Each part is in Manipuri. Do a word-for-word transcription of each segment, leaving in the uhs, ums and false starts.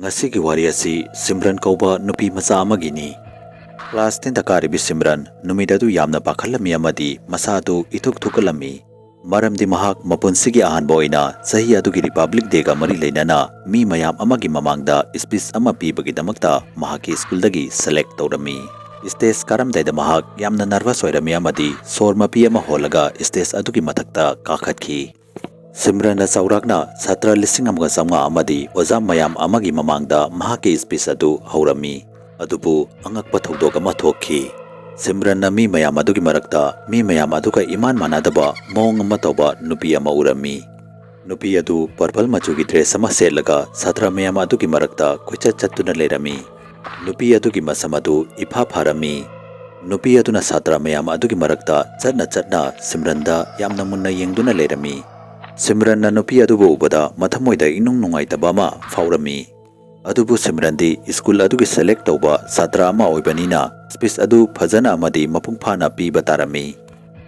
ꯉꯁꯤꯒꯤ ꯋꯥꯔꯤ ꯑꯁꯤ ꯁꯤꯝꯔꯟ ꯀꯧꯕ ꯅꯨꯄꯤ ꯃꯆꯥ ꯑꯃꯒꯤꯅꯤ꯫ ꯀ꯭ꯂꯥꯁ ꯇꯦꯟꯗ ꯀꯥꯔꯤꯕꯤ ꯁꯤꯝꯔꯟ ꯅꯨꯃꯤꯠ ꯑꯗꯨ ꯌꯥꯝꯅ ꯄꯥꯈꯠꯂꯝꯃꯤ ꯑꯃꯗꯤ ꯃꯁꯥ ꯑꯗꯨ ꯏꯊꯨꯛ ꯊꯨꯛꯀꯠꯂꯝꯃꯤ꯫ ꯃꯔꯝꯗꯤ ꯃꯍꯥꯛ ꯃꯄꯨꯟꯁꯤꯒꯤ ꯑꯍꯥꯟꯕ ꯑꯣꯏꯅ ꯆꯍꯤ ꯑꯗꯨꯒꯤ ꯔꯤꯄꯕ꯭ꯂꯤꯛ ꯗꯦꯒ ꯃꯔꯤ ꯂꯩꯅꯅ ꯃꯤ ꯃꯌꯥꯝ ꯑꯃꯒꯤ ꯃꯃꯥꯡꯗ ꯁ꯭ꯄꯤꯆ ꯑꯃ ꯄꯤꯕꯒꯤꯗꯃꯛꯇ ꯃꯍꯥꯛꯀꯤ ꯁ꯭ꯀꯨꯜꯗꯒꯤ ꯁꯦꯂꯦꯛ ꯇꯧꯔꯝꯃꯤ꯫ ꯁ꯭ꯇꯦꯖ ꯀꯥꯔꯝꯗꯥꯏꯗ ꯃꯍꯥꯛ ꯌꯥꯝꯅ ꯅꯔꯚꯁ ꯑꯣꯏꯔꯝꯃꯤ ꯑꯃꯗꯤ ꯁꯣꯔ ꯃꯄꯤ ꯑꯃ ꯍꯣꯜꯂꯒ ꯁ꯭ꯇꯦꯖ ꯑꯗꯨꯒꯤ ꯃꯊꯛꯇ ꯀꯥꯈꯠꯈꯤ꯫ ꯁꯤꯝꯔꯟꯅ ꯆꯥꯎꯔꯥꯛꯅ ꯁꯥꯇ꯭ꯔ ꯂꯤꯁꯤꯡ ꯑꯃꯒ ꯆꯥꯝꯃꯉꯥ ꯑꯃꯗꯤ ꯑꯣꯖꯥ ꯃꯌꯥꯝ ꯑꯃꯒꯤ ꯃꯃꯥꯡꯗ ꯃꯍꯥꯛꯀꯤ ꯁ꯭ꯄꯤꯆ ꯑꯗꯨ ꯍꯧꯔꯝꯃꯤ꯫ ꯑꯗꯨꯕꯨ ꯑꯉꯛꯄ ꯊꯧꯗꯣꯛ ꯑꯃ ꯊꯣꯛꯈꯤ꯫ ꯁꯤꯝꯔꯟꯅ ꯃꯤ ꯃꯌꯥꯝ ꯑꯗꯨꯒꯤ ꯃꯔꯛꯇ ꯃꯤ ꯃꯌꯥꯝ ꯑꯗꯨꯒ ꯏꯃꯥꯟ ꯃꯥꯟꯅꯗꯕ ꯃꯑꯣꯡ ꯑꯃ ꯇꯧꯕ ꯅꯨꯄꯤ ꯑꯃ ꯎꯔꯝꯃꯤ꯫ ꯅꯨꯄꯤ ꯑꯗꯨ ꯄꯔꯄꯜ ꯃꯆꯨꯒꯤ ꯗ꯭ꯔꯦꯁ ꯑꯃ ꯁꯦꯠꯂꯒ ꯁꯥꯇ꯭ꯔ ꯃꯌꯥꯝ ꯑꯗꯨꯒꯤ ꯃꯔꯛꯇ ꯀꯣꯏꯆꯠ ꯆꯠꯇꯨꯅ ꯂꯩꯔꯝꯃꯤ꯫ ꯅꯨꯄꯤ ꯑꯗꯨꯒꯤ ꯃꯁꯝ ꯑꯗꯨ ꯏꯐꯥ ꯐꯥꯔꯝꯃꯤ꯫ ꯅꯨꯄꯤ ꯑꯗꯨꯅ ꯁꯥꯇ꯭ꯔ ꯃꯌꯥꯝ ꯑꯗꯨꯒꯤ ꯃꯔꯛꯇ ꯆꯠꯅ ꯆꯠꯅ ꯁꯤꯝꯔꯟꯗ ꯌꯥꯝꯅ ꯃꯨꯟꯅ ꯌꯦꯡꯗꯨꯅ ꯂꯩꯔꯝꯃꯤ꯫ ꯁꯤꯝꯔꯟꯅ ꯅꯨꯄꯤ ꯑꯗꯨꯕꯨ ꯎꯕꯗ ꯃꯊꯃꯣꯏꯗ ꯏꯅꯨꯡ ꯅꯨꯡꯉꯥꯏꯇꯕ ꯑꯃ ꯐꯥꯎꯔꯝꯃꯤ꯫ ꯑꯗꯨꯕꯨ ꯁꯤꯝꯔꯟꯗꯤ ꯁ꯭ꯀꯨꯜ ꯑꯗꯨꯒꯤ ꯁꯦꯂꯦꯛ ꯇꯧꯕ ꯁꯥꯇ꯭ꯔ ꯑꯃ ꯑꯣꯏꯕꯅꯤꯅ ꯁ꯭ꯄꯤꯆ ꯑꯗꯨ ꯐꯖꯅ ꯑꯃꯗꯤ ꯃꯄꯨꯡ ꯐꯥꯅ ꯄꯤꯕ ꯇꯥꯔꯝꯃꯤ꯫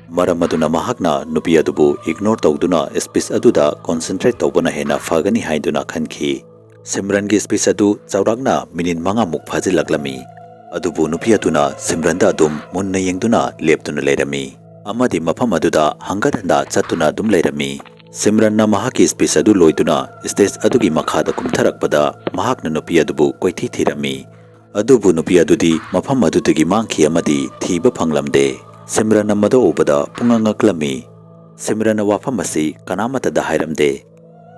ꯃꯔꯝ ꯑꯗꯨꯅ ꯃꯍꯥꯛꯅ ꯅꯨꯄꯤ ꯑꯗꯨꯕꯨ ꯏꯒꯅꯣꯔ ꯇꯧꯗꯨꯅ ꯁ꯭ꯄꯤꯆ ꯑꯗꯨꯗ ꯀꯣꯟꯁꯦꯟꯇ꯭ꯔꯦꯠ ꯇꯧꯕꯅ ꯍꯦꯟꯅ ꯐꯒꯅꯤ ꯍꯥꯏꯗꯨꯅ ꯈꯟꯈꯤ꯫ ꯁꯤꯝꯔꯟꯒꯤ ꯁ꯭ꯄꯤꯆ ꯑꯗꯨ ꯆꯥꯎꯔꯥꯛꯅ ꯃꯤꯅꯤꯠ ꯃꯉꯥꯃꯨꯛ ꯐꯥꯖꯤꯜꯂꯛꯂꯝꯃꯤ꯫ ꯑꯗꯨꯕꯨ ꯅꯨꯄꯤ ꯑꯗꯨꯅ ꯁꯤꯝꯔꯟꯗ ꯑꯗꯨꯝ ꯃꯨꯟꯅ ꯌꯦꯡꯗꯨꯅ ꯂꯦꯞꯇꯨꯅ ꯂꯩꯔꯝꯃꯤ ꯑꯃꯗꯤ ꯃꯐꯝ ꯑꯗꯨꯗ ꯍꯪꯒꯠ ꯍꯟꯗ ꯆꯠꯇꯨꯅ ꯑꯗꯨꯝ ꯂꯩꯔꯝꯃꯤ꯫ ꯁꯤꯝꯔꯟꯅ ꯃꯍꯥꯛꯀꯤ ꯁ꯭ꯄꯤꯆ ꯑꯗꯨ ꯂꯣꯏꯗꯨꯅ ꯁ꯭ꯇꯦꯖ ꯑꯗꯨꯒꯤ ꯃꯈꯥꯗ ꯀꯨꯝꯊꯔꯛꯄꯗ ꯃꯍꯥꯛꯅ ꯅꯨꯄꯤ ꯑꯗꯨꯕꯨ ꯀꯣꯏꯊꯤ ꯊꯤꯔꯝꯃꯤ꯫ ꯑꯗꯨꯕꯨ ꯅꯨꯄꯤ ꯑꯗꯨꯗꯤ ꯃꯐꯝ ꯑꯗꯨꯗꯒꯤ ꯃꯥꯡꯈꯤ ꯑꯃꯗꯤ ꯊꯤꯕ ꯐꯪꯂꯝꯗꯦ꯫ ꯁꯤꯝꯔꯟꯅ ꯃꯗꯨ ꯎꯕꯗ ꯄꯨꯡꯉꯛ ꯉꯛꯂꯝꯃꯤ꯫ ꯁꯤꯝꯔꯟꯅ ꯋꯥꯐꯝ ꯑꯁꯤ ꯀꯅꯥꯃꯠꯇꯗ ꯍꯥꯏꯔꯝꯗꯦ꯫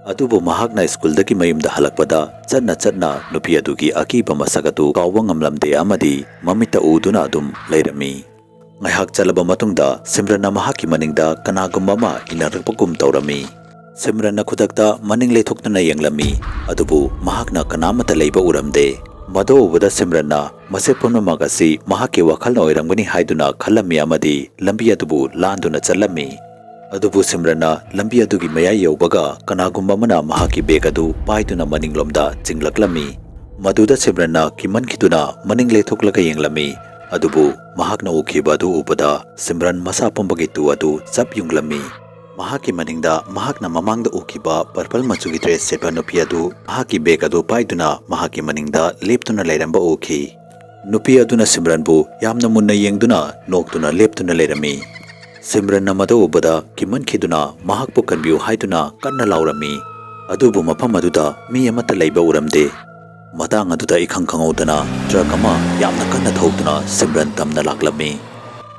ꯑꯗꯨꯕꯨ ꯃꯍꯥꯛꯅ ꯁ꯭ꯀꯨꯜꯗꯒꯤ ꯃꯌꯨꯝꯗ ꯍꯜꯂꯛꯄꯗ ꯆꯠꯅ ꯆꯠꯅ ꯅꯨꯄꯤ ꯑꯗꯨꯒꯤ ꯑꯀꯤꯕ ꯃꯁꯛ ꯑꯗꯨ ꯀꯥꯎꯕ ꯉꯝꯂꯝꯗꯦ ꯑꯃꯗꯤ ꯃꯃꯤꯠꯇ ꯎꯗꯨꯅ ꯑꯗꯨꯝ ꯂꯩꯔꯝꯃꯤ꯫ ꯉꯥꯏꯍꯥꯛ ꯆꯠꯂꯕ ꯃꯇꯨꯡꯗ ꯁꯤꯝꯔꯟꯅ ꯃꯍꯥꯛꯀꯤ ꯃꯅꯤꯡꯗ ꯀꯅꯥꯒꯨꯝꯕ ꯑꯃ ꯏꯟꯅꯔꯛꯄꯒꯨꯝ ꯇꯧꯔꯝꯃꯤ꯫ ꯁꯤꯝꯔꯟꯅ ꯈꯨꯗꯛꯇ ꯃꯅꯤꯡ ꯂꯩꯊꯣꯛꯇꯨꯅ ꯌꯦꯡꯂꯝꯃꯤ, ꯑꯗꯨꯕꯨ ꯃꯍꯥꯛꯅ ꯀꯅꯥꯃꯠꯇ ꯂꯩꯕ ꯎꯔꯝꯗꯦ꯫ ꯃꯗꯨ ꯎꯕꯗ ꯁꯤꯝꯔꯟꯅ ꯃꯁꯤ ꯄꯨꯝꯅꯃꯛ ꯑꯁꯤ ꯃꯍꯥꯛꯀꯤ ꯋꯥꯈꯜꯅ ꯑꯣꯏꯔꯝꯒꯅꯤ ꯍꯥꯏꯗꯨꯅ ꯈꯜꯂꯝꯃꯤ ꯑꯃꯗꯤ ꯂꯝꯕꯤ ꯑꯗꯨꯕꯨ ꯂꯥꯟꯗꯨꯅ ꯆꯠꯂꯝꯃꯤ꯫ ꯑꯗꯨꯕꯨ ꯁꯤꯝꯔꯟꯅ ꯂꯝꯕꯤ ꯑꯗꯨꯒꯤ ꯃꯌꯥꯏ ꯌꯧꯕꯒ ꯀꯅꯥꯒꯨꯝꯕ ꯑꯃꯅ ꯃꯍꯥꯛꯀꯤ ꯕꯦꯒ ꯑꯗꯨ ꯄꯥꯏꯗꯨꯅ ꯃꯅꯤꯡꯂꯣꯝꯗ ꯆꯤꯡꯂꯛꯂꯝꯃꯤ꯫ ꯃꯗꯨꯗ ꯁꯤꯝꯔꯟꯅ ꯀꯤꯃꯟꯈꯤꯗꯨꯅ ꯃꯅꯤꯡ ꯂꯩꯊꯣꯛꯂꯒ ꯌꯦꯡꯂꯝꯃꯤ, ꯑꯗꯨꯕꯨ ꯃꯍꯥꯛꯅ ꯎꯈꯤꯕ ꯑꯗꯨ ꯎꯕꯗ ꯁꯤꯝꯔꯟ ꯃꯁꯥ ꯄꯨꯝꯕꯒꯤ ꯇꯨ ꯑꯗꯨ ꯆꯞ ꯌꯨꯡꯂꯝꯃꯤ꯫ ꯃꯍꯥꯛꯀꯤ ꯃꯅꯤꯡꯗ ꯃꯍꯥꯛꯅ ꯃꯃꯥꯡꯗ ꯎꯈꯤꯕ purple ꯃꯆꯨꯒꯤ dress ꯁꯦꯠꯄ ꯅꯨꯄꯤ ꯑꯗꯨ ꯃꯍꯥꯛꯀꯤ bag ꯑꯗꯨ ꯄꯥꯏꯗꯨꯅ ꯃꯍꯥꯛꯀꯤ ꯃꯅꯤꯡꯗ ꯂꯦꯞꯇꯨꯅ ꯂꯩꯔꯝꯕ ꯎꯈꯤ꯫ ꯅꯨꯄꯤ ꯑꯗꯨꯅ ꯁꯤꯝꯔꯟꯕꯨ ꯌꯥꯝꯅ ꯃꯨꯟꯅ ꯌꯦꯡꯗꯨꯅ ꯅꯣꯛꯇꯨꯅ ꯂꯦꯞꯇꯨꯅ ꯂꯩꯔꯝꯃꯤ꯫ ꯁꯤꯝꯔꯟꯅ ꯃꯗꯨ ꯎꯕꯗ ꯀꯤꯃꯟꯈꯤꯗꯨꯅ ꯃꯍꯥꯛꯄꯨ ꯀꯟꯕꯤꯌꯨ ꯍꯥꯏꯗꯨꯅ ꯀꯟꯅ ꯂꯥꯎꯔꯝꯃꯤ꯫ ꯑꯗꯨꯕꯨ ꯃꯐꯝ ꯑꯗꯨꯗ ꯃꯤ ꯑꯃꯠꯇ ꯂꯩꯕ ꯎꯔꯝꯗꯦ꯫ ꯃꯇꯥꯡ ꯑꯗꯨꯗ ꯏꯈꯪ ꯈꯪꯍꯧꯗꯅ truck ꯑꯃ ꯌꯥꯝꯅ ꯀꯟꯅ ꯊꯧꯗꯨꯅ ꯁꯤꯝꯔꯟ ꯇꯝꯅ ꯂꯥꯛꯂꯝꯃꯤ꯫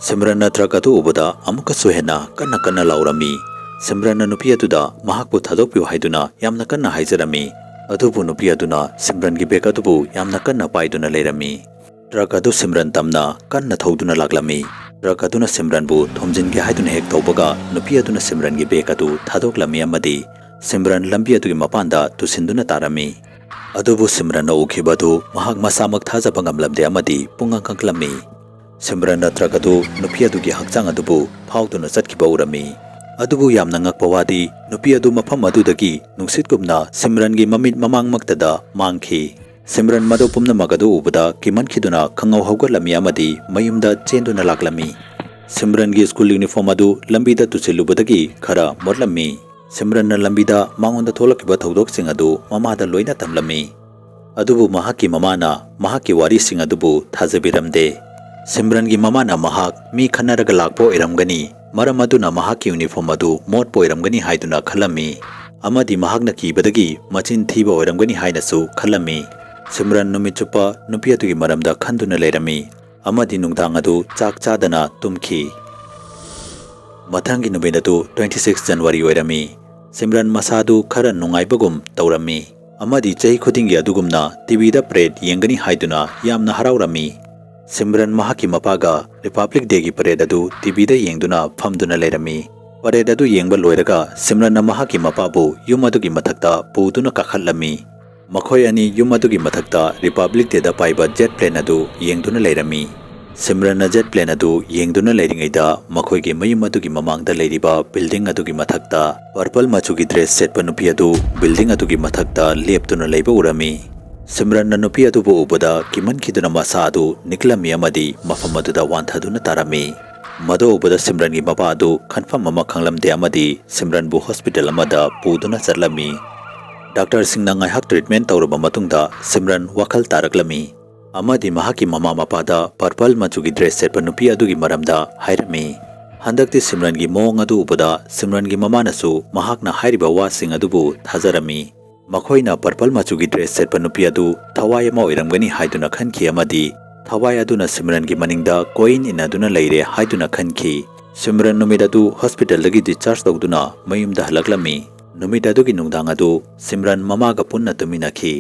ꯁꯤꯝꯔꯟꯅ truck ꯑꯗꯨ ꯎꯕꯗ ꯑꯃꯨꯛꯀꯁꯨ ꯍꯦꯟꯅ ꯀꯟꯅ ꯀꯟꯅ ꯂꯥꯎꯔꯝꯃꯤ꯫ ꯁꯤꯝꯔꯟꯅ ꯅꯨꯄꯤ ꯑꯗꯨꯗ ꯃꯍꯥꯛꯄꯨ ꯊꯥꯗꯣꯛꯄꯤꯌꯨ ꯍꯥꯏꯗꯨꯅ ꯌꯥꯝꯅ ꯀꯟꯅ ꯍꯥꯏꯖꯔꯝꯃꯤ꯫ ꯑꯗꯨꯕꯨ ꯅꯨꯄꯤ ꯑꯗꯨꯅ ꯁꯤꯝꯔꯟꯒꯤ bag ꯑꯗꯨꯕꯨ ꯌꯥꯝꯅ ꯀꯟꯅ ꯄꯥꯏꯗꯨꯅ ꯂꯩꯔꯝꯃꯤ꯫ Truck ꯑꯗꯨ ꯁꯤꯝꯔꯟ ꯇꯝꯅ ꯀꯟꯅ ꯊꯧꯗꯨꯅ ꯂꯥꯛꯂꯝꯃꯤ꯫ Truck ꯑꯗꯨꯅ ꯁꯤꯝꯔꯟꯕꯨ ꯊꯣꯝꯖꯤꯟꯒꯦ ꯍꯥꯏꯗꯨꯅ ꯍꯦꯛ ꯇꯧꯕꯒ ꯅꯨꯄꯤ ꯑꯗꯨꯅ ꯁꯤꯝꯔꯟꯒꯤ bag ꯑꯗꯨ ꯊꯥꯗꯣꯛꯂꯝꯃꯤ ꯑꯃꯗꯤ ꯁꯤꯝꯔꯟ ꯂꯝꯕꯤ ꯑꯗꯨꯒꯤ ꯃꯄꯥꯟꯗ ꯇꯨꯁꯤꯟꯗꯨꯅ ꯇꯥꯔꯝꯃꯤ꯫ ꯑꯗꯨꯕꯨ ꯁꯤꯝꯔꯟꯅ ꯎꯈꯤꯕ ꯑꯗꯨ ꯃꯍꯥꯛ ꯃꯁꯥꯃꯛ ꯊꯥꯖꯕ ꯉꯝꯂꯝꯗꯦ ꯑꯃꯗꯤ ꯄꯨꯡꯉꯛ ꯉꯛꯂꯝꯃꯤ꯫ ꯁꯤꯝꯔꯟꯅ truck ꯑꯗꯨ ꯅꯨꯄꯤ ꯑꯗꯨꯒꯤ ꯍꯛꯆꯥꯡ ꯑꯗꯨꯕꯨ ꯐꯥꯎꯗꯨꯅ ꯆꯠꯈꯤꯕ ꯎꯔꯝꯃꯤ꯫ ꯑꯗꯨꯕꯨ ꯌꯥꯝꯅ ꯉꯛꯄ ꯋꯥꯗꯤ ꯅꯨꯄꯤ ꯑꯗꯨ ꯃꯐꯝ ꯑꯗꯨꯗꯒꯤ ꯅꯨꯡꯁꯤꯠꯀꯨꯝꯅ ꯁꯤꯝꯔꯟꯒꯤ ꯃꯃꯤꯠ ꯃꯃꯥꯡꯃꯛꯇꯗ ꯃꯥꯡꯈꯤ꯫ ꯁꯤꯝꯔꯟ ꯃꯗꯨ ꯄꯨꯝꯅꯃꯛ ꯑꯗꯨ ꯎꯕꯗ ꯀꯤꯃꯟꯈꯤꯗꯨꯅ ꯈꯪꯍꯧ ꯍꯧꯒꯠꯂꯝꯃꯤ ꯑꯃꯗꯤ ꯃꯌꯨꯝꯗ ꯆꯦꯟꯗꯨꯅ ꯂꯥꯛꯂꯝꯃꯤ꯫ ꯁꯤꯝꯔꯟꯒꯤ school uniform ꯑꯗꯨ ꯂꯝꯕꯤꯗ ꯇꯨꯁꯤꯜꯂꯨꯕꯗꯒꯤ ꯈꯔ ꯃꯣꯠꯂꯝꯃꯤ꯫ ꯁꯤꯝꯔꯟꯅ ꯂꯝꯕꯤꯗ ꯃꯉꯣꯟꯗ ꯊꯣꯛꯂꯛꯈꯤꯕ ꯊꯧꯗꯣꯛꯁꯤꯡ ꯑꯗꯨ ꯃꯃꯥꯗ ꯂꯣꯏꯅ ꯇꯝꯂꯝꯃꯤ꯫ ꯑꯗꯨꯕꯨ ꯃꯍꯥꯛꯀꯤ ꯃꯃꯥꯅ ꯃꯍꯥꯛꯀꯤ ꯋꯥꯔꯤꯁꯤꯡ ꯑꯗꯨꯕꯨ ꯊꯥꯖꯕꯤꯔꯝꯗꯦ꯫ ꯁꯤꯝꯔꯟꯒꯤ ꯃꯃꯥꯅ ꯃꯍꯥꯛ ꯃꯤ ꯈꯠꯅꯔꯒ ꯂꯥꯛꯄ ꯑꯣꯏꯔꯝꯒꯅꯤ, ꯃꯔꯝ ꯑꯗꯨꯅ ꯃꯍꯥꯛꯀꯤ uniform ꯑꯗꯨ ꯃꯣꯠꯄ ꯑꯣꯏꯔꯝꯒꯅꯤ ꯍꯥꯏꯗꯨꯅ ꯈꯜꯂꯝꯃꯤ ꯑꯃꯗꯤ ꯃꯍꯥꯛꯅ ꯀꯤꯕꯗꯒꯤ ꯃꯆꯤꯟ ꯊꯤꯕ ꯑꯣꯏꯔꯝꯒꯅꯤ ꯍꯥꯏꯅꯁꯨ ꯈꯜꯂꯝꯃꯤ꯫ ꯁꯤꯝꯔꯟ ꯅꯨꯃꯤꯠ ꯆꯨꯞꯄ ꯅꯨꯄꯤ ꯑꯗꯨꯒꯤ ꯃꯔꯝꯗ ꯈꯟꯗꯨꯅ ꯂꯩꯔꯝꯃꯤ ꯑꯃꯗꯤ ꯅꯨꯡꯗꯥꯡ ꯑꯗꯨ ꯆꯥꯛ ꯆꯥꯗꯅ ꯇꯨꯝꯈꯤ꯫ ꯃꯊꯪꯒꯤ ꯅꯨꯃꯤꯠ ꯑꯗꯨ twenty six January ꯑꯣꯏꯔꯝꯃꯤ꯫ ꯁꯤꯝꯔꯟ ꯃꯁꯥꯗꯨ ꯈꯔ ꯅꯨꯡꯉꯥꯏꯕꯒꯨꯝ ꯇꯧꯔꯝꯃꯤ ꯑꯃꯗꯤ ꯆꯍꯤ ꯈꯨꯗꯤꯡꯒꯤ ꯑꯗꯨꯒꯨꯝꯅ TVꯗ parade ꯌꯦꯡꯒꯅꯤ ꯍꯥꯏꯗꯨꯅ ꯌꯥꯝꯅ ꯍꯔꯥꯎꯔꯝꯃꯤ꯫ ꯁꯤꯝꯔꯟ ꯃꯍꯥꯛꯀꯤ ꯃꯄꯥꯒ Republic Dayꯒꯤ parade ꯑꯗꯨ TVꯗ ꯌꯦꯡꯗꯨꯅ ꯐꯝꯗꯨꯅ ꯂꯩꯔꯝꯃꯤ꯫ Parade ꯑꯗꯨ ꯌꯦꯡꯕ ꯂꯣꯏꯔꯒ ꯁꯤꯝꯔꯟꯅ ꯃꯍꯥꯛꯀꯤ ꯃꯄꯥꯕꯨ ꯌꯨꯝ ꯑꯗꯨꯒꯤ ꯃꯊꯛꯇ ꯄꯨꯗꯨꯅ ꯀꯥꯈꯠꯂꯝꯃꯤ꯫ ꯃꯈꯣꯏ ꯑꯅꯤ ꯌꯨꯝ ꯑꯗꯨꯒꯤ ꯃꯊꯛꯇ Republic Dayꯗ ꯄꯥꯏꯕ jet plane ꯑꯗꯨ ꯌꯦꯡꯗꯨꯅ ꯂꯩꯔꯝꯃꯤ꯫ ꯁꯤꯝꯔꯟꯅ jet plane ꯑꯗꯨ ꯌꯦꯡꯗꯨꯅ ꯂꯩꯔꯤꯉꯩꯗ ꯃꯈꯣꯏꯒꯤ ꯃꯌꯨꯝ ꯑꯗꯨꯒꯤ ꯃꯃꯥꯡꯗ ꯂꯩꯔꯤꯕ building ꯑꯗꯨꯒꯤ ꯃꯊꯛꯇ purple ꯃꯆꯨꯒꯤ dress ꯁꯦꯠꯄ ꯅꯨꯄꯤ ꯑꯗꯨ building ꯑꯗꯨꯒꯤ ꯃꯊꯛꯇ ꯂꯦꯞꯇꯨꯅ ꯂꯩꯕ ꯎꯔꯝꯃꯤ꯫ ꯁꯤꯝꯔꯟꯅ ꯅꯨꯄꯤ ꯑꯗꯨꯕꯨ ꯎꯕꯗ ꯀꯤꯃꯟꯈꯤꯗꯨꯅ ꯃꯁꯥ ꯑꯗꯨ ꯅꯤꯛꯂꯝꯃꯤ ꯑꯃꯗꯤ ꯃꯐꯝ ꯑꯗꯨꯗ ꯋꯥꯟꯊꯗꯨꯅ ꯇꯥꯔꯝꯃꯤ꯫ ꯃꯗꯨ ꯎꯕꯗ ꯁꯤꯝꯔꯟꯒꯤ ꯃꯄꯥ ꯑꯗꯨ ꯈꯟꯐꯝ ꯑꯃ ꯈꯪꯂꯝꯗꯦ ꯑꯃꯗꯤ ꯁꯤꯝꯔꯟꯕꯨ ꯍꯣꯁꯄꯤꯇꯥꯜ ꯑꯃꯗ ꯄꯨꯗꯨꯅ ꯆꯠꯂꯝꯃꯤ꯫ ꯗꯥꯛꯇꯔꯁꯤꯡꯅ ꯉꯥꯏꯍꯥꯛ ꯇ꯭ꯔꯤꯠꯃꯦꯟ ꯇꯧꯔꯕ ꯃꯇꯨꯡꯗ ꯁꯤꯝꯔꯟ ꯋꯥꯈꯜ ꯇꯥꯔꯛꯂꯝꯃꯤ ꯑꯃꯗꯤ ꯃꯍꯥꯛꯀꯤ ꯃꯃꯥ ꯃꯄꯥꯗ ꯄꯔꯄꯜ ꯃꯆꯨꯒꯤ ꯗ꯭ꯔꯦꯁ ꯁꯦꯠꯄ ꯅꯨꯄꯤ ꯑꯗꯨꯒꯤ ꯃꯔꯝꯗ ꯍꯥꯏꯔꯝꯃꯤ꯫ ꯍꯟꯗꯛꯇꯤ ꯁꯤꯝꯔꯟꯒꯤ ꯃꯑꯣꯡ ꯑꯗꯨ ꯎꯕꯗ ꯁꯤꯝꯔꯟꯒꯤ ꯃꯃꯥꯅꯁꯨ ꯃꯍꯥꯛꯅ ꯍꯥꯏꯔꯤꯕ ꯋꯥꯁꯤꯡ ꯑꯗꯨꯕꯨ ꯊꯥꯖꯔꯝꯃꯤ꯫ ꯃꯈꯣꯏꯅ ꯄꯔꯄꯜ ꯃꯆꯨꯒꯤ ꯗ꯭ꯔꯦꯁ ꯁꯦꯠꯄ ꯅꯨꯄꯤ ꯑꯗꯨ ꯊꯋꯥꯏ ꯑꯃ ꯑꯣꯏꯔꯝꯒꯅꯤ ꯍꯥꯏꯗꯨꯅ ꯈꯟꯈꯤ ꯑꯃꯗꯤ ꯊꯋꯥꯏ ꯑꯗꯨꯅ ꯁꯤꯝꯔꯟꯒꯤ ꯃꯅꯤꯡꯗ ꯀꯣꯏꯟ ꯏꯟꯅꯗꯨꯅ ꯂꯩꯔꯦ ꯍꯥꯏꯗꯨꯅ ꯈꯟꯈꯤ꯫ ꯁꯤꯝꯔꯟ ꯅꯨꯃꯤꯠ ꯑꯗꯨ ꯍꯣꯁꯄꯤꯇꯥꯜꯗꯒꯤ ꯗꯤꯁꯆꯥꯔꯖ ꯇꯧꯗꯨꯅ ꯃꯌꯨꯝꯗ ꯍꯜꯂꯛꯂꯝꯃꯤ꯫ ꯅꯨꯃꯤꯠ ꯑꯗꯨꯒꯤ ꯅꯨꯡꯗꯥꯡ ꯑꯗꯨ ꯁꯤꯝꯔꯟ ꯃꯃꯥꯒ ꯄꯨꯟꯅ ꯇꯨꯝꯃꯤꯟꯅꯈꯤ꯫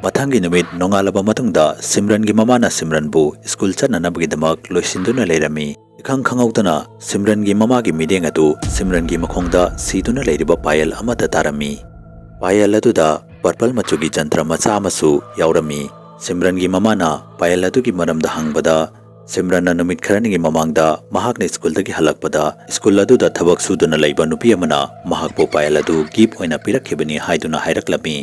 ꯃꯊꯪꯒꯤ ꯅꯨꯃꯤꯠ ꯅꯣꯡꯉꯥꯜꯂꯕ ꯃꯇꯨꯡꯗ ꯁꯤꯝꯔꯟꯒꯤ ꯃꯃꯥꯅ ꯁꯤꯝꯔꯟꯕꯨ ꯁ꯭ꯀꯨꯜ ꯆꯠꯅꯅꯕꯒꯤꯗꯃꯛ ꯂꯣꯏꯁꯤꯟꯗꯨꯅ ꯂꯩꯔꯝꯃꯤ꯫ ꯏꯈꯪ ꯈꯪꯍꯧꯗꯅ ꯁꯤꯝꯔꯟꯒꯤ ꯃꯃꯥꯒꯤ ꯃꯤꯠꯌꯦꯡ ꯑꯗꯨ ꯁꯤꯝꯔꯟꯒꯤ ꯃꯈꯣꯡꯗ ꯁꯤꯗꯨꯅ ꯂꯩꯔꯤꯕ ꯄꯥꯌꯦꯜ ꯑꯃꯗ ꯇꯥꯔꯝꯃꯤ꯫ ꯄꯥꯌꯦꯜ ꯑꯗꯨꯗ ꯄꯔꯄꯜ ꯃꯆꯨꯒꯤ ꯖꯟꯇ꯭ꯔ ꯃꯆꯥ ꯑꯃꯁꯨ ꯌꯥꯎꯔꯝꯃꯤ꯫ ꯁꯤꯝꯔꯟꯒꯤ ꯃꯃꯥꯅ ꯄꯥꯌꯦꯜ ꯑꯗꯨꯒꯤ ꯃꯔꯝꯗ ꯍꯪꯕꯗ, ꯁꯤꯝꯔꯟꯅ ꯅꯨꯃꯤꯠ ꯈꯔꯅꯤꯒꯤ ꯃꯃꯥꯡꯗ ꯃꯍꯥꯛꯅ ꯁ꯭ꯀꯨꯜꯗꯒꯤ ꯍꯜꯂꯛꯄꯗ ꯁ꯭ꯀꯨꯜ ꯑꯗꯨꯗ ꯊꯕꯛ ꯁꯨꯗꯨꯅ ꯂꯩꯕ ꯅꯨꯄꯤ ꯑꯃꯅ ꯃꯍꯥꯛꯄꯨ ꯄꯥꯌꯦꯜ ꯑꯗꯨ ꯒꯤꯐ ꯑꯣꯏꯅ ꯄꯤꯔꯛꯈꯤꯕꯅꯤ ꯍꯥꯏꯗꯨꯅ ꯍꯥꯏꯔꯛꯂꯝꯃꯤ꯫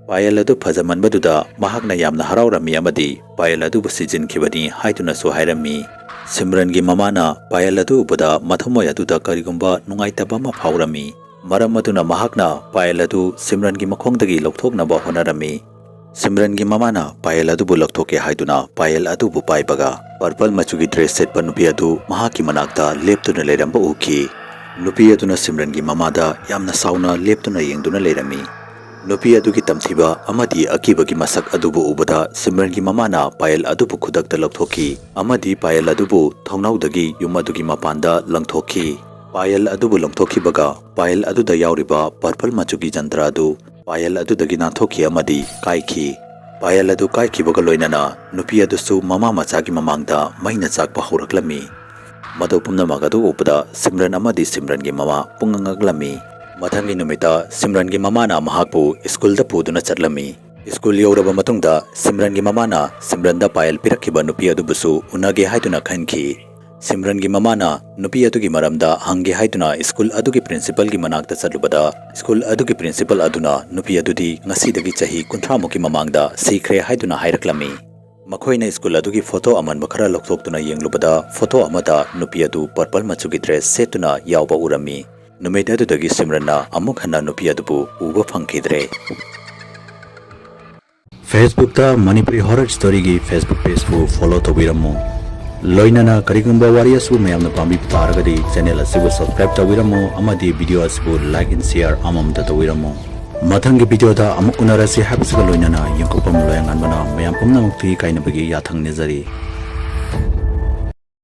ꯄꯥꯌꯦꯜ ꯑꯗꯨ ꯐꯖꯃꯟꯕꯗꯨꯗ ꯃꯍꯥꯛꯅ ꯌꯥꯝꯅ ꯍꯔꯥꯎꯔꯝꯃꯤ ꯑꯃꯗꯤ ꯄꯥꯌꯦꯜ ꯑꯗꯨꯕꯨ ꯁꯤꯖꯤꯟꯈꯤꯕꯅꯤ ꯍꯥꯏꯗꯨꯅꯁꯨ ꯍꯥꯏꯔꯝꯃꯤ꯫ ꯁꯤꯝꯔꯟꯒꯤ ꯃꯃꯥꯅ ꯄꯥꯌꯦꯜ ꯑꯗꯨ ꯎꯕꯗ ꯃꯊꯃꯣꯏ ꯑꯗꯨꯗ ꯀꯔꯤꯒꯨꯝꯕ ꯅꯨꯡꯉꯥꯏꯇꯕ ꯑꯃ ꯐꯥꯎꯔꯝꯃꯤ꯫ ꯃꯔꯝ ꯑꯗꯨꯅ ꯃꯍꯥꯛꯅ ꯄꯥꯌꯦꯜ ꯑꯗꯨ ꯁꯤꯝꯔꯟꯒꯤ ꯃꯈꯣꯡꯗꯒꯤ ꯂꯧꯊꯣꯛꯅꯕ ꯍꯣꯠꯅꯔꯝꯃꯤ꯫ ꯁꯤꯝꯔꯟꯒꯤ ꯃꯃꯥꯅ ꯄꯥꯌꯦꯜ ꯑꯗꯨꯕꯨ ꯂꯧꯊꯣꯛꯀꯦ ꯍꯥꯏꯗꯨꯅ ꯄꯥꯌꯦꯜ ꯑꯗꯨꯕꯨ ꯄꯥꯏꯕꯒ ꯄꯔꯄꯜ ꯃꯆꯨꯒꯤ ꯗ꯭ꯔꯦꯁ ꯁꯦꯠꯄ ꯅꯨꯄꯤ ꯑꯗꯨ ꯃꯍꯥꯛꯀꯤ ꯃꯅꯥꯛꯇ ꯂꯦꯞꯇꯨꯅ ꯂꯩꯔꯝꯕ ꯎꯈꯤ꯫ ꯅꯨꯄꯤ ꯑꯗꯨꯅ ꯁꯤꯝꯔꯟꯒꯤ ꯃꯃꯥꯗ ꯌꯥꯝꯅ ꯁꯥꯎꯅ ꯂꯦꯞꯇꯨꯅ ꯌꯦꯡꯗꯨꯅ ꯂꯩꯔꯝꯃꯤ꯫ ꯅꯨꯄꯤ ꯑꯗꯨꯒꯤ ꯇꯝꯊꯤꯕ ꯑꯃꯗꯤ ꯑꯀꯤꯕꯒꯤ ꯃꯁꯛ ꯑꯗꯨꯕꯨ ꯎꯕꯗ ꯁꯤꯝꯔꯟꯒꯤ ꯃꯃꯥꯅ ꯄꯥꯌꯦꯜ ꯑꯗꯨꯕꯨ ꯈꯨꯗꯛꯇ ꯂꯧꯊꯣꯛꯈꯤ ꯑꯃꯗꯤ ꯄꯥꯌꯦꯜ ꯑꯗꯨꯕꯨ ꯊꯣꯡꯅꯥꯎꯗꯒꯤ ꯌꯨꯝ ꯑꯗꯨꯒꯤ ꯃꯄꯥꯟꯗ ꯂꯪꯊꯣꯛꯈꯤ꯫ ꯄꯥꯌꯦꯜ ꯑꯗꯨꯕꯨ ꯂꯪꯊꯣꯛꯈꯤꯕꯒ ꯄꯥꯌꯦꯜ ꯑꯗꯨꯗ ꯌꯥꯎꯔꯤꯕ ꯄꯔꯄꯜ ꯃꯆꯨꯒꯤ ꯖꯟꯇ꯭ꯔ ꯑꯗꯨ ꯄꯥꯌꯦꯜ ꯑꯗꯨꯗꯒꯤ ꯅꯥꯟꯊꯣꯛꯈꯤ ꯑꯃꯗꯤ ꯀꯥꯏꯈꯤ꯫ ꯄꯥꯌꯦꯜ ꯑꯗꯨ ꯀꯥꯏꯈꯤꯕꯒ ꯂꯣꯏꯅꯅ ꯅꯨꯄꯤ ꯑꯗꯨꯁꯨ ꯃꯃꯥ ꯃꯆꯥꯒꯤ ꯃꯃꯥꯡꯗ ꯃꯩꯅ ꯆꯥꯛꯄ ꯍꯧꯔꯛꯂꯝꯃꯤ꯫ ꯃꯗꯨ ꯄꯨꯝꯅꯃꯛ ꯑꯗꯨ ꯎꯕꯗ ꯁꯤꯝꯔꯟ ꯑꯃꯗꯤ ꯁꯤꯝꯔꯟꯒꯤ ꯃꯃꯥ ꯄꯨꯡꯉꯛ ꯉꯛꯂꯝꯃꯤ꯫ ꯃꯊꯪꯒꯤ ꯅꯨꯃꯤꯠꯇ ꯁꯤꯝꯔꯟꯒꯤ ꯃꯃꯥꯅ ꯃꯍꯥꯛꯄꯨ ꯁ꯭ꯀꯨꯜꯗ ꯄꯨꯗꯨꯅ ꯆꯠꯂꯝꯃꯤ꯫ ꯁ꯭ꯀꯨꯜ ꯌꯧꯔꯕ ꯃꯇꯨꯡꯗ ꯁꯤꯝꯔꯟꯒꯤ ꯃꯃꯥꯅ ꯁꯤꯝꯔꯟꯗ ꯄꯥꯌꯦꯜ ꯄꯤꯔꯛꯈꯤꯕ ꯅꯨꯄꯤ ꯑꯗꯨꯕꯨꯁꯨ ꯎꯅꯒꯦ ꯍꯥꯏꯗꯨꯅ ꯈꯟꯈꯤ꯫ ꯁꯤꯝꯔꯟꯒꯤ ꯃꯃꯥꯅ ꯅꯨꯄꯤ ꯑꯗꯨꯒꯤ ꯃꯔꯝꯗ ꯍꯪꯒꯦ ꯍꯥꯏꯗꯨꯅ ꯁ꯭ꯀꯨꯜ ꯑꯗꯨꯒꯤ ꯄ꯭ꯔꯤꯟꯁꯤꯄꯜꯒꯤ ꯃꯅꯥꯛꯇ ꯆꯠꯂꯨꯕꯗ, ꯁ꯭ꯀꯨꯜ ꯑꯗꯨꯒꯤ ꯄ꯭ꯔꯤꯟꯁꯤꯄꯜ ꯑꯗꯨꯅ ꯅꯨꯄꯤ ꯑꯗꯨꯗꯤ ꯉꯁꯤꯗꯒꯤ ꯆꯍꯤ ꯀꯨꯟꯊ꯭ꯔꯥ ꯃꯨꯛꯀꯤ ꯃꯃꯥꯡꯗ ꯁꯤꯈ꯭ꯔꯦ ꯍꯥꯏꯗꯨꯅ ꯍꯥꯏꯔꯛꯂꯝꯃꯤ꯫ ꯃꯈꯣꯏꯅ ꯁ꯭ꯀꯨꯜ ꯑꯗꯨꯒꯤ ꯐꯣꯇꯣ ꯑꯃꯟꯕ ꯈꯔ ꯂꯧꯊꯣꯛꯇꯨꯅ ꯌꯦꯡꯂꯨꯕꯗ, ꯐꯣꯇꯣ ꯑꯃꯗ ꯅꯨꯄꯤ ꯑꯗꯨ ꯄꯔꯄꯜ ꯃꯆꯨꯒꯤ ꯗ꯭ꯔꯦꯁ ꯁꯦꯠꯇꯨꯅ ꯌꯥꯎꯕ ꯎꯔꯝꯃꯤ꯫ ꯅꯨꯃꯤꯠ ꯑꯗꯨꯗꯒꯤ ꯁꯤꯝꯔꯟꯅ ꯑꯃꯨꯛ ꯍꯟꯅ ꯅꯨꯄꯤ ꯑꯗꯨꯕꯨ ꯎꯕ ꯐꯪꯈꯤꯗ꯭ꯔꯦ꯫ Facebook-ꯇ ꯃꯅꯤꯄꯨꯔꯤ ꯍꯣꯔꯔ ꯁ꯭ꯇꯣꯔꯤꯒꯤ Facebook ꯄꯦꯖꯄꯨ ꯐꯣꯂꯣ ꯇꯧꯕꯤꯔꯝꯃꯨ꯫ ꯂꯣꯏꯅꯅ ꯀꯔꯤꯒꯨꯝꯕ ꯋꯥꯔꯤ ꯑꯁꯤꯕꯨ ꯃꯌꯥꯝꯅ ꯄꯥꯝꯕꯤꯕ ꯇꯥꯔꯒꯗꯤ ꯆꯦꯅꯦꯜ ꯑꯁꯤꯕꯨ ꯁꯕꯁꯀ꯭ꯔꯥꯏꯕ ꯇꯧꯕꯤꯔꯝꯃꯨ ꯑꯃꯗꯤ ꯚꯤꯗꯤꯑꯣ ꯑꯁꯤꯕꯨ ꯂꯥꯏꯛ ꯑꯦꯟ ꯁꯤꯌꯔ ꯑꯃꯃꯝꯇ ꯇꯧꯕꯤꯔꯝꯃꯨ꯫ ꯃꯊꯪꯒꯤ ꯚꯤꯗꯤꯑꯣꯗ ꯑꯃꯨꯛ ꯎꯅꯔꯁꯤ ꯍꯥꯏꯕꯁꯤꯒ ꯂꯣꯏꯅꯅ ꯌꯦꯡꯊꯣꯛꯄ ꯂꯣꯌꯥ ꯉꯥꯟꯕꯅ ꯃꯌꯥꯝ ꯄꯨꯝꯅꯃꯛꯀꯤ ꯀꯥꯏꯅꯕꯒꯤ ꯌꯥꯊꯪ ꯅꯤꯖꯔꯤ꯫